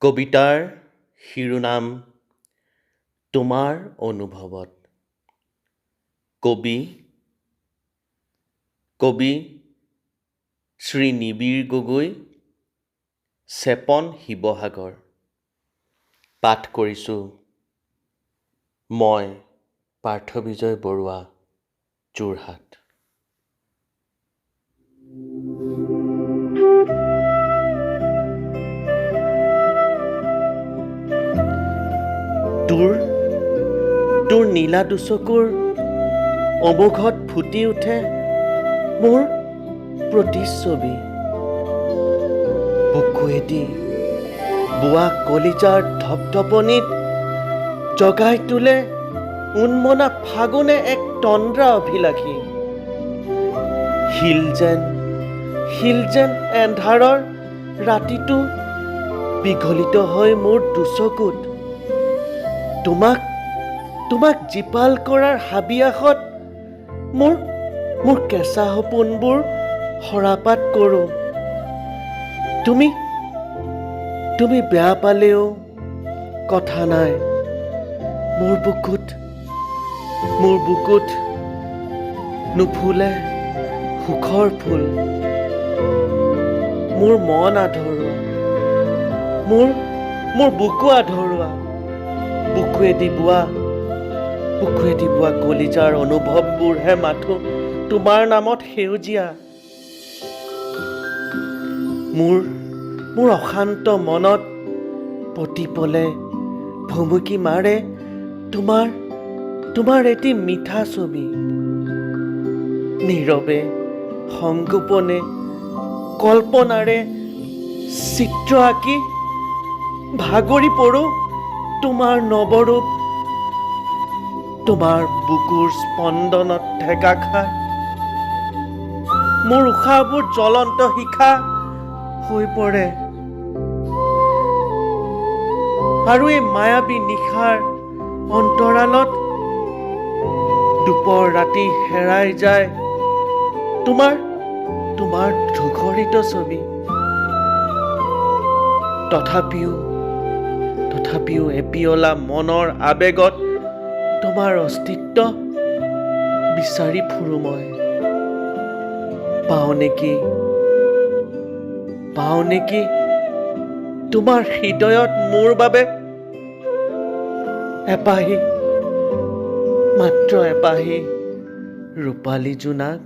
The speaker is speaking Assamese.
কবিতাৰ শিৰোনাম তোমাৰ অনুভৱত। কবি কবি শ্ৰী নিবিড় গগৈ, চেপন, শিৱসাগৰ। পাঠ কৰিছোঁ মই, পাৰ্থবিজয় বৰুৱা, যোৰহাট। তোৰ নীলা দুচকুৰ অমোঘত ফুটি উঠে মোৰ প্ৰতিচ্ছবি। বুকুৱেদি বোৱা কলিজাৰ ধপধপনিত জগাই তোলে উন্মনা ফাগুনে এক তন্দ্ৰা অভিলাষী। শিল যেন এন্ধাৰৰ ৰাতিটো বিগলিত হৈ মোৰ দুচকুত তোমাক জীপাল কৰাৰ হাবিয়াসত মোৰ কেঁচা সপোনবোৰ সৰাপাত কৰোঁ। তুমি বেয়া পালেও কথা নাই, মোৰ বুকুত নুফুলে সুখৰ ফুল। মোৰ মন আধৰুৱা, মোৰ বুকু আধৰুৱা। বুকুৱেদি বোৱা কলিজাৰ অনুভৱবোৰহে মাথো তোমাৰ নামত সেউজীয়া। মোৰ অশান্ত মনত প্ৰতিপলে ভুমুকি মাৰে তোমাৰ এটি মিঠা ছবি। নীৰৱে, সংগোপনে, কল্পনাৰে চিত্ৰ আঁকি ভাগৰি পৰোঁ তোমাৰ নৱৰূপ, তোমাৰ বুকুৰ স্পন্দনত ঠেকা খাই মোৰ উশাহবোৰ জ্বলন্ত শিখা হৈ পৰে। আৰু এই মায়াবী নিশাৰ অন্তৰালত দুপৰ ৰাতি হেৰাই যায় তোমাৰ ধূসৰিত ছবি। তথাপিও এপিয়লা মনৰ আৱেগত তোমাৰ অস্তিত্ব বিচাৰি ফুৰোঁ মই। পাওঁ নেকি তোমাৰ হৃদয়ত মোৰ বাবে এপাহি, মাত্ৰ এপাহি ৰূপালী জোনাক।